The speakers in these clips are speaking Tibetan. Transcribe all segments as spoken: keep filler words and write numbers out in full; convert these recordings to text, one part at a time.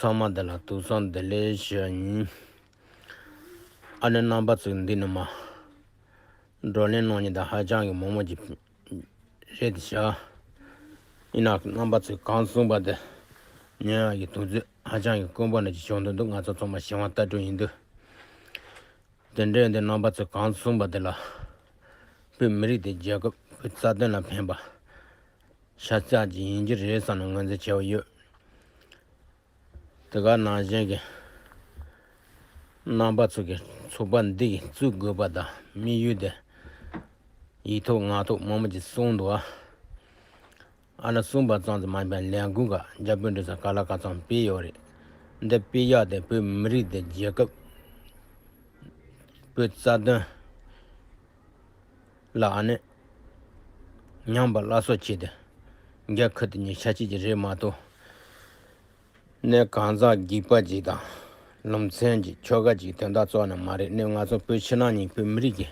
ཚང་མ་འདི་ལ་ཐུགས་བསམ་བདེ་ལེགས་ཞུ་ཡིན། ཨ་ནི་རྣམ་པ་ཚོས་འདི་ནི་མ། བགྲོ་གླེང་གནང་མཁན་དང་ཧ་ཅང་གི་མང་མོ་ཅིག་རེད་ཤག་ཡིན་ན་རྣམ་པ་ཚོས་གང་གསུངས་པ་དེ་ཉན་ཡག་གི་དུས་ཚོད་ཧ་ཅང་གི་དཀོན་པོ་ནི་ཅིག་བྱུང་འདུག་ང་ཚོ་ཚང་མ་གཞན་དབང་ལྟ་གྲུབ་ཡིན་འདུག་དེ་འདྲའི་འདི་རྣམ་པ་ཚོས་གང་གསུངས་པ་དེ་ལ། བོད་མི་རིགས་དེ་རྒྱལ་ཁབ་བོད་རྩ་དོན་ལ་ཕན་པ་ཤ་སྟག་ཅིག་ཡིན་གྱི་རེད་བསམ་ནས་ངོས་འཛིན་བྱས་པ་ཡོད། དེ་ག་ནང་བཞིན་གྱི་རྣམ་པ་ཚོ་གི་ཚོགས་པ་འདི་གི་བཙུགས་དགོས་པ་དང་དམིགས་ཡུལ་དེ་ཡིག་ཐོག་ངག་ཐོག་མང་པོ་ཅིག་གསུངས་འདུག་ཨ། ཨ་ནི་གསུངས་པ་ཙམ་དུ་མ་ཡིན་པར་ལས་འགུལ་ཁག་འཇར་པན་གྲོས་ཚོགས་ག་ལ་ག་ཚང་སྤེལ་ཡོད་རེད། འདི་སྤེལ་ཡག་དེ་བོད་མི་རིགས་དེ་རྒྱལ་ཁབ་བོད་རྩ་དོན་ལ་ཨ་ནི་ཉམས་པ་སླར་གསོ་བྱས་ཏེ་རྒྱལ་ཁབ་དེ་ཉིད་ཤ་སྐྱིད་ཀྱི་རེད་མ་གཏོགས། གནས་གང་ཟག་སྒེར་པ་ཅིག་དང་ལམ་སེང་ཅིག་ཆོལ་ཁ་ཅིག་དོན་དག་གཙོ་བོ་ནི་མ་རེད། གནས་ང་ཚོ་བོད་ཕྱི་ནང་གཉིས་བོད་མི་རིགས་ཀྱི་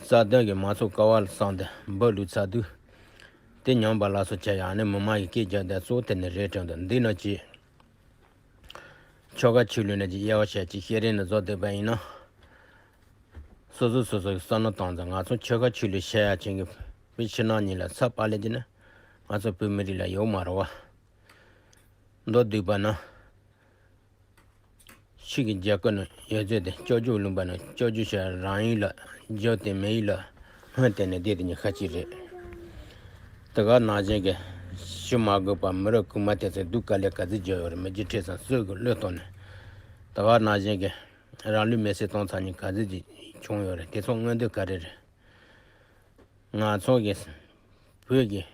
རྩ་དོན་གྱི་མང་གཙོ་ཀ་བ་ལ་བསམ་སྟེ་འབུ་བླུགས་ཚར་དུས། དེ་ཉམས་པ་སླར་གསོ་བྱ་ཡག་ནི་མི་མང་གི་སྐད་རྒྱབ་བསྡད་གཙོ་བོ་དེ་ནི་རེད་དྲན་འདུག་འདི་ནི་ཅི། ཆོལ་ཁ་ཆོས་ལུགས་ནི་ཅི་དབྱེ་བ་བྱས་ཅིག་བཤད་རེས་ནི་བཟོ་བསྡད་པ་ཡིན་ན། སོ་སོ་སོ་སོ་གི་བསམ་བློ་བཏང་ཙང་ང་ཚོ་ཆོལ་ཁ་ཆོས་ལུགས་བཤད་ཡག་ཅན་གྱི་བོད་ཕྱི་ནང་གཉིས་ལ་ཚབ་པ་ལས་ཀྱི་ནི་ང་ཚོ་བོད་མི་རིགས་ལ་ཡོད་མ་རེད་བ། མདོར་བསྡུས་པ་ན། ཕྱི་གི་རྒྱལ་ཁབ་ནང་ཡོད་ཚད་དེ་སྐྱོབ་རྒྱུ་ལུང་པ་ནང་སྐྱོབ་རྒྱུ་བྱ་རང་ཡུལ་ལ་རྒྱུ་དེ་མི་ཡུལ་ལ་སྔོན་དེ་ནས་བསྡད་དེ་ཉི་ཤ་གཅིག་རེད། དེ་ག་ནང་བཞིན་གྱི་ཞུ་མ་དགོས་པ་མི་རབས་རྐུན་མ་དེ་ཚོས་སྡུག་དཀའ་ལས་ག་ཚོད་བརྒྱབ་ཡོད་རེད། མི་རྒྱུ་ཁྲི་སང་གསོད་དགོས་བློས་གཏོང་ནས། དེ་ག་ནང་བཞིན་གྱི་རང་ལུས་མེར་སྲེག་བཏང་ཚར་ཉིན་ག་ཚོད་ཅིག་བྱུང་ཡོད་རེད། དེ་ཚོ་མངོན་འདོད་ག་རེ་རེད། ང་ཚོ་གི་བོད་ཀྱི་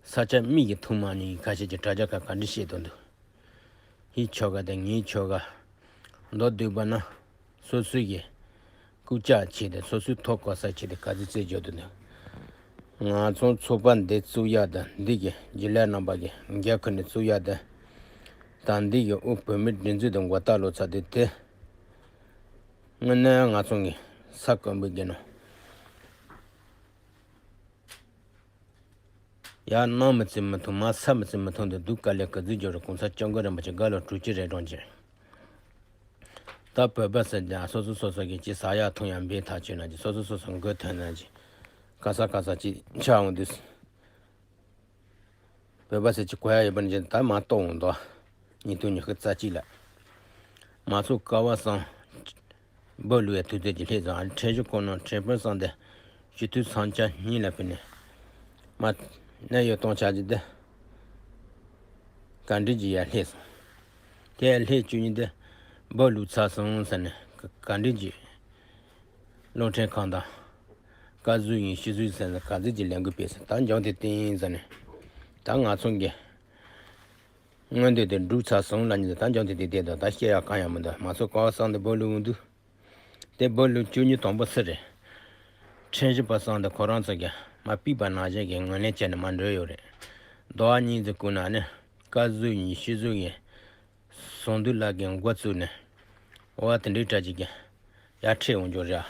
ས་ཆ་མིག་གིས་མཐོང་མ་མྱོང་གི་ཁ་ཤས་ཀྱི་དྲ་རྒྱ་ཁག་ག་འདྲ་བཤད་དོན་འདུག་ཧི་ཆོལ་ཁ་དང་ངའི་ཆོལ་ཁ་མདོར་བསྡུས་པ་ན་སོ་སོའི་གི་རྐུབ་ལྕག་བྱས་ཏེ་སོ་སོའི་ཐོབ་གོ་ས་བྱས་ཏེ་ག་ཚོད་རྩེད་རྒྱུ་དོན་འདུག་ང་ཚོ་ཚོགས་པ་འདི་བཙུགས་ཡག་དང་འདི་གི་རྒྱུན་ལས་རྣམ་པ་གི་རྒྱ་ཁུ་ནས་བཙུགས་ཡག་དང་། ད་འདི་གི་དབུ་བོད་མིའི་སྒྲིག་འཛུགས་དང་མགོ་བཏགས་ལོ་ཚ་དེ་དེ། དངོས་གནས་ང་ཚོ་གི་ས་དཀོན་པོའི་རྒྱལ་ནོ། ཡར་གནམ་མི་བཙུགས་མི་ཐུབ། མར་ས་མི་བཙུགས་མི་ཐུབ་འདུག་སྡུག་དཀའ་ལས་ག་ཚོད་བརྒྱབ་རེད། གོང་ས་སྐྱབས་མགོན་རིན་པོ་ཆེ་དགའ་ལོ་དྲུག་ཅུ་རེ་གྲོང་ཁྱེར། ད་བོད་པ་ཟེར་ཀྱང་སོ་སོ་སོ་སོ་གི་ཅི་ཟ་ཡག་འཐུང་ཡག་འབད་ཐག་ཆོད་ན་ཅི། སོ་སོ་སོ་སོ་མགོ་ཐོན་ན་ཅི། ག་ས་ག་ས་ཅི་ཆགས་འོང་དུས། བོད་པ་ཟེར་ཅིག་གོ་ཡག་ཡོད་པ་ནི་ཅི་ད་མ་གཏོགས་འོང་དོ། ཉིས་སྟོང་ཉི་ཤུ་རྩ་གཅིག་ལ། མ་ཚོགས་ཀ་བ་སང་། འབུ་བླུགས་ཡག་དུས་ཚོད་ཀྱི་སླེབས་སོང་། ཨ་ཁྲེན་ཞུ་ཁོ་ནང་ཁྲེང་ཕུན་སང་དེ་སྤྱི་འཐུས་ཚང་ཆ་གཉིས་ལ་ཕུལ་ནས། མ། གནད་ཡོད་གཏོང་ཆ་ཅི་དེ། ག་འདྲི་ཅི་ཡར་སླེབས་སོང་། དེ་ཡར་སླེབས་བཅུ་གཉིས་དེ། འབུ་བླུགས་ཚར་སོང་ཟེར་ནས་ག་ག་འདྲི་ཅི། རླུང་འཕྲིན་ཁང་དང་། བཀའ་ཟུར་ཡིན་སྤྱི་ཟུར་ཟེར་ནས་ག་ཚོད་ཀྱི་ལས་འགུལ་སྤེལ་སོང་། ད་འཇང་དེ་བསྟན་ཡིན་ཟེར་ནས། ད་ང་ཚོ་གི། མངོན་འདོད་དེ་འགྲུབ་ཚར་སོང་ལབ་ནས་ད་འཇང་དེ་དེ་བསྡད་དོ། ད་བཤད་ཡག་གང་ཡང་མི་འདུག་མ་ཚོགས་ཀ་བ་སང་དེ་འབུ་བླུགས་འོང་དུས། དེ་འབུ་བླུགས་བཅུ་གཉིས་དང་པོ་སུ་རེད། ཁྲེན་ཞུ་པ་སང་དེ་ཁོ་རང་ཚོ་གི་མ་ཕུད་པ་ནང་བཞིན་གྱི་ངོས་ལེན་བྱས་ནས་མ་འགྲོ་ཡོད་རེད། ཟླ་བ་གཉིས་ཙམ་སྐུ་ན་ནི་བཀའ་ཟུར་ཡིན་སྤྱི་ཟུར་ཡིན། ཟུང་དུ་ལག་གི་འགོ་བཙུགས་ནས། འོ་དེ་འདྲའི་གྲ་ཅིག་གི་ཡར་ཁྲིད་འོང་རྒྱུ་རེད།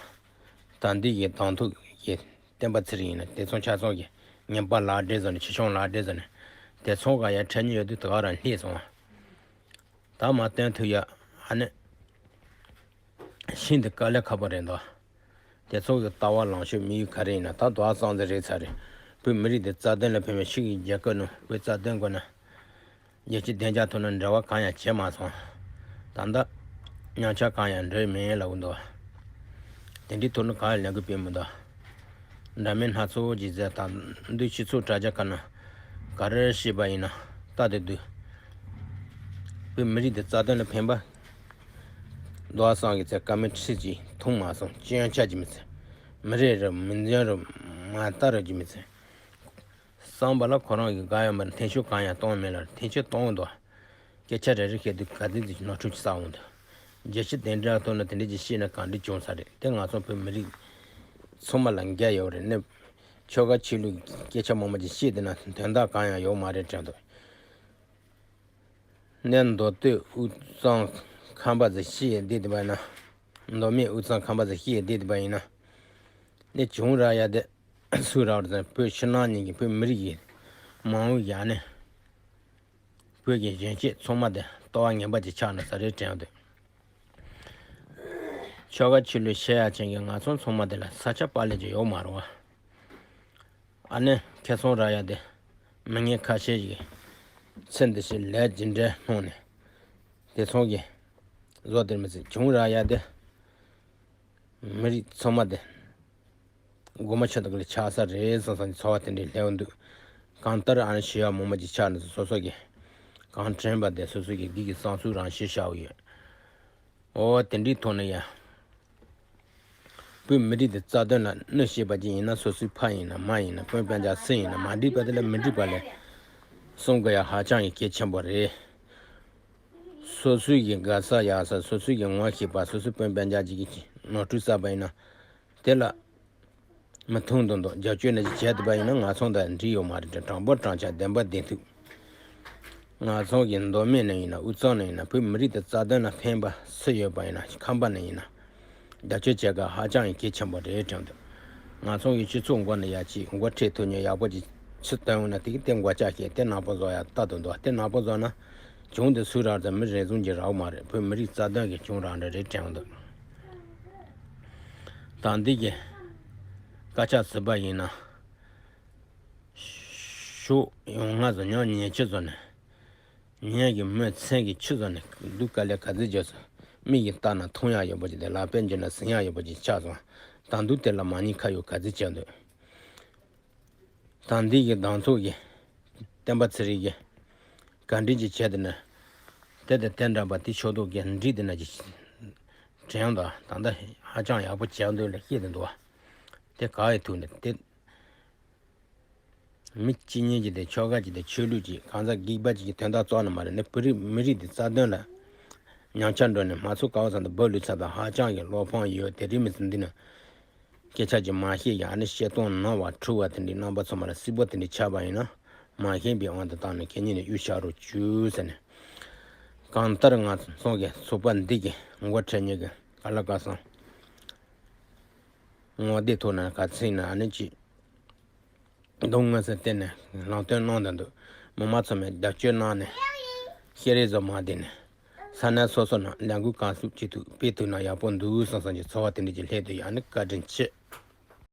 ད་འདི་ཡི་དང་ཐུག་གི་བསྟན་པ་ཚེ་རིང་ཡིན་ན་དེ་ཚོ་ཆ་ཚང་གི་ངན་པ་ལག་འབྲེལ་བཟོ་ནས་ཆེ་ཆུང་ལག་འབྲེལ་བཟོ་ནས་དེ་ཚོ་ག་ཡར་ཁྲིད་ཉེ་ཡོད་དུས་དེ་ག་རང་སླེབས་སོང་བ། ད་མ་བསྟན་ཐུབ་ཡ་ཨ་ནི། ཤིན་ཏུ་དཀའ་ལས་ཁག་པོ་རེད་འདུག་དེ་ཚོ་གི་ལྟ་བ་ལངས་ཕྱོགས་དམིགས་ཡུལ་ག་རེ་ཡིན་ན་ད་དོ་བ་སང་ཟེར་རེད་ཚར་རེད། བོད་མི་རིགས་དེ་རྩ་དོན་ལ་ཕན་པའི་ཕྱི་གི་རྒྱལ་ཁབ་ནང་བོད་རྩ་དོན་དགོས་ན། རྒྱལ་སྤྱི་བདེ་འཇགས་ཐོག་ནས་འབྲེལ་བ་གང་ཡང་བྱས་མ་སོང་། ད་ལྟ་ཉམས་ཆག་གང་ཡང་འགྲོ་ཡི་མེད་ལབ་འདུག་དེ་འདྲའི་ཐོག་ནས་གང་ཡང་ལས་འགུལ་སྤེལ་མི་འདུག་འདྲ་མིན་སྣ་ཚོགས་ཀྱི་ཟེར་དང་འདུས་སྤྱི་ཚོགས་དྲ་རྒྱ་ཁག་ནང་ག་རེ་བཤད་པ་ཡིན་ན་ལྟ་དེ་འདུག་བོད་མི་རིགས་དེ་རྩ་དོན་ལ་ཕན་པ། རྡོ་བ་སང་གི་ཚེ་ཀ་མི་ཁྲི་གཅིག་མཐོང་མ་སོང་སྐྱོན་ཆ་གྱི་མི་ཚེ། མི་རེ་རུ་མི་འཛིན་རུ་མ་ལྟ་རུ་གྱི་མི་ཚེ། བསམ་པ་ལ་ཁོ་རང་གི་དགའ་ཡོད་མ་རེད། འཐེན་ཤུགས་གང་ཡང་གཏོང་མེད་ལ་འཐེན་ཤུགས་གཏོང་འདུག་སྐད་ཆ་རེ་རེ་བཤད་དུས་ག་དུས་དུས་ནོར་འཁྲུལ་གྱི་ས་འོང་འདུག་རྒྱལ་སྤྱི་བདེ་འཇགས་ཐོག་ནས་དེ་འདྲ་ཅིག་བཤད་ན་གང་འདྲ་བྱུང་ས་རེད། དེ་ང་ཚོ་བོད་མི་རིགས་ཚང་མ་ལ་འགལ་ཡོད་རེད། ནས་ཆོལ་ཁ་ཆོས་ལུགས་སྐད་ཆ་མང་མང་ཅིག་བཤད་དེ་ན་དོན་དག་གང་ཡང་ཡོད་མ་རེད་དྲན་འདུག་ནས་མདོ་སྟོད་དབུས་གཙང་ཁམས་པ་ཚོ་བཤད་བསྡད་དེ་པ་ན། མདོ་སྨད་དབུས་གཙང་ཁམས་པ་ཚོ་བཤད་བསྡད་དེ་པ་ཡིན་ན། ནས་བྱུང་ར་ཡ་དེ་སུ་ར་བར་ཚང་བོད་ཕྱི་ནང་གཉིས་ཀྱི་བོད་མི་རིགས་ཀྱི་མང་བོ་ཡ་ནས། བོད་ཀྱི་གཞོན་སྐྱེས་ཚང་མ་དེ་ ལྟོ་བ་ངན་པ་ཅིག་ཆགས་ན་ས་རེད་དྲན་འདུག་ཆོལ་ཁ་ཆོས་ལུགས་ཤེས་ཡ་ཅན་གྱི་ང་ཚོ་ཚང་མ་དེ་ལ་ས་ཆ་པ་ལས་ཀྱི་ཡོད་མ་རེད་བ། ཨ་ནི་ཁེ་ཚོང་རག་ཡ་དེ་མི་ངན་ཁ་ཤས་ཀྱིས་ཚེ་འདི་ཕྱི་ལས་ཇི་འདྲའི་སྣང་ནས་དེ་ཚོང་གི་བཟོ་དེར་མི་ཚེ་བྱུང་རག་ཡ་དེ། མི་རིགས་ཚང་མ་དེ་མགོ་མ་ཆེ་དག་ལ་ཆགས་ས་རེད་བསམ་བསམ་གྱི་ཚོར་བ་དེ་འདྲའི་སླེབས་འདུག་གང་ལྟར་ཨ་ནི་ཞི་བ་མོ་མ་ཅིག་ཆགས་ནས་སོ་སོ་གི་གང་དྲན་པ་དེ་སོ་སོ་གི་སྒེར་གྱི་བསམ་ཚུལ་རང་བཤད་བཞག་ཡོད། འོ་དེ་འདྲའི་ཐོག་ནས་ཡ། བོད་མི་རིགས་དེ་རྩ་དོན་ལ་གནོད་བྱེད་པ་ཅིག་ཡིན་ན་སོ་སོའི་ཕ་ཡིན་ན་མ་ཡིན་ན་སྤུན་སྤུན་ཀྱག་སུ་ཡིན་ན་མ་འགྲིག་པ་དེ་ལ་མི་འགྲིག་པ་ལས་གསུང་དགོས་ཡ་ཧ་ཅང་གི་གལ་ཆེན་པོ་རེད། སོ་སོའི་གི་དགའ་ས་ཡག་ས་སོ་སོའི་གི་ངོ་ཤེས་པ་སོ་སོའི་སྤུན་སྤུན་ཀྱག་ཅིག་གི་ནོར་འཁྲུལ་བསགས་པ་ཡིན་ན་དེ་ལ་མི་མཐུན་དོན་དུ་རྒྱབ་སྐྱོར་ནས་བྱས་ཐུབ་པ་ཡིན་ན་ང་ཚོ་དང་འགྲིག་ཡོད་མ་རེད་དྲན། དྲང་པོ་དྲང་བཞག་བདེན་པ་བདེན་ཐུག་ང་ཚོ་གི་མདོ་སྨད་ནས་ཡིན་ན་དབུས་གཙང་ནས་ཡིན་ན་བོད་མི་རིགས་དེ་རྩ་དོན་ལ་ཕན་པ་སུ་ཡོད་པ་ཡིན་ན་ཁམས་པ་ནས་ཡིན་ན་རྒྱབ་སྐྱོར་བྱེད་ག་ཧ་ཅང་ཡང་གལ་ཆེན་པོ་རེད་དྲན་འདུག་ང་ཚོ་གི་སྤྱི་ཚོགས་མགོ་ནས་ཡར་ཅིག་མགོ་ཁྲིད་ཐུབ་མཁན་ཡག་པོ་ཅིག་ཚུར་བཏོན་ཡོང་ན་དེ་གི་དེ་མགོ་ལྕགས་བཤད་དེ་ནག་པོ་བཟོ་ཡ་ལྟ་དུ་འདུག་དེ་ནག་པོ་བཟོ་ན་གྱོང་དེ་སུ་རག་ཙམ་མི་རེ་ཟུང་གི་རག་མ་རེད། བོད་མི་རིགས་རྩ་དོན་གི་གྱོང་རག་འདྲ་རེད་དྲན་འདུག་ད་འདི་གི་སྐད་ཆ་ཟེར་བ་ཡིན་ན། ཤོག་ཡོང་ང་ཚོ་ཉོ་ཉེས་ཆེ་ཚོ་ནས། ངེད་ཀྱི་མི་ཚན་གྱི་ཆུ་ཚོ་ནས་སྡུག་དཀའ་ལས་ག་ཚོད་བརྒྱབ་སོང་། མིག་གིས་བལྟས་ན་མཐོང་ཡག་ཡོད་པོ་ཅིག་དང་ལག་པས་འཇུས་ན་ཟིན་ཡག་ཡོད་པོ་ཅིག་ཆགས་སོང་། ད་དུང་དེ་ལ་མ་ཉེས་ཁ་གཡོག་ག་ཚོད་བྱས་འདུག་ད་འདི་གི་གདོང་ཐུག་གི་བསྟན་པ་ཚེ་རིང་གི་ག་འདྲ་ཅིག་བྱས་དེ་ན། དེ་དང་དེ་འདྲ་པ་དེ་ཕྱོགས་གཏོགས་ཀྱི་འདྲི་དེ་ན་ཅིག་དྲན་ཡོང་། ད་ད་ལྟ་ཧ་ཅང་ཡག་པོ་བྱས་འདུག་ལ་བཤད་དེ་འདུག་བ། དེ་ག་ཡི་ཐུག་ནས་དེ། མི་གཅིག་གཉིས་ཀྱི་དེ་ཆོལ་ཁ་གཅིག་དེ་ཆོས་ལུགས་གཅིག་གང་ཟག་སྒེར་པ་གཅིག་གི་དོན་དག་རྩོག་ནི་མ་རེད། ནི་བོད་རིགས་མི་རིགས་དེ་རྩ་དོན་ལ་ཉམས་ཆག་འགྲོ་ནས་མ་ཚུགས་ག་བ་ཚང་དུ་བོད་ལུས་ཚབ་དང་ཧ་ཅང་གི་བློ་ཕམ་ཡོད། དེ་རིང་མི་ཚེ་འདི་ན་སྐད་ཆ་གཅིག་མ་བཤད་ཡང་ནི་བཤད་སྟངས་ནང་བ་འཁྲུལ་བ་དེ་འདྲའི་རྣམ་པ་ཚང་མ་ལ་སྲིད་པོ་དེ་འདྲའི་ཆགས་པ་ཡིན་ན་མ་ཤེས་པའི་དབང་དུ་བཏང་ནས་ཁེ་ཉིན་ནས་གཡུག་བཞག་རོགས་བྱོས་ཟེར་ནས། གང་ལྟར་ང་ཚོ་གི་ཚོགས་པ་འདི་གི་ངོ་འཕྲད་མཁན་གྱི་ག་ལ་ག་སོང་ངོ་བདེ་ཐོག་ན་ག་ཚིག་ན་ཨ་ནི་ཅིག་གདོང་ངོས་སུ་བལྟས་ནས་ལམ་སྟོན་གནང་དོན་དུ་མི་མང་ཚང་མས་རྒྱབ་སྐྱོར་གནང་ནས་ཤེས་རིག་བཟོ་མ་བསྡད་ནས་ས་གནས་སོ་སོ་ནང་ལས་འགུལ་གང་སུ་ཅི་ཐུབ་སྤེལ་ཐུབ་ན་ཡག་པོ་འདུག་བསམ་བསམ་གྱི་ཚོར་བ་དེ་འདྲ་ཅིག་སླེབས་འདུག་ཡང་ནི་བཀའ་དྲིན་ཆེ།